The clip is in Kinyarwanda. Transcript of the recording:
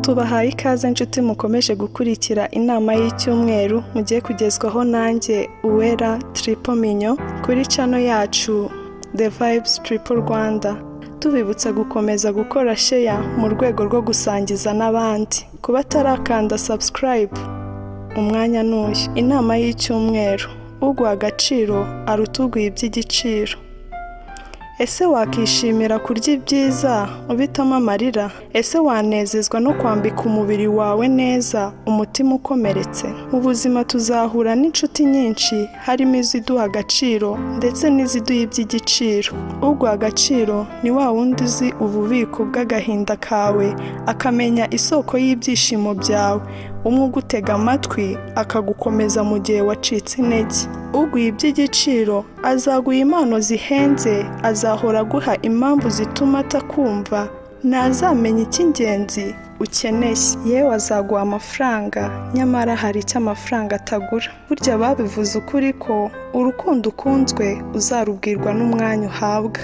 Tubahaye ikaze nshuti mukomeje gukurikira inama y'icyumweru mugiye kugezwaho nanjye Uwera Triple Minyo kuri channel yacu The Vibes Triple Rwanda. Tubibutsa gukomeza gukora share mu rwego rwo gusangiza n'abandi. Kuba atarakanda subscribe umwanya n'uyu. Inama y'icyumweru: uguha agaciro aruta uguha iby'igiciro. Ese wakishimira kurya ibyiza ubitamo amarira? Ese wanezezwa no kwambika umubiri wawe neza umutima ukomeretse? Mu buzima tuzahura n'inshuti nyinshi, harimo iziduha agaciro ndetse n'iziduha iby'igiciro. Uguha agaciro ni wa wundi uzi ububiko bw'agahinda kawe, akamenya isoko y'ibyishimo byawe, umwe ugutega amatwi akagukomeza mu gihe wacitse intege. Uguha iby'igiciro azaguha impano zihenze, azahora aguha impamvu zituma atakumva, ntazamenya icy'ingenzi ukeneye. Yewe azaguha amafaranga, nyamara hari icyo amafaranga atagura. Burya babivuze ukuri ko urukundo ukunzwe uzarubwirwa n'umwanya uhabwa.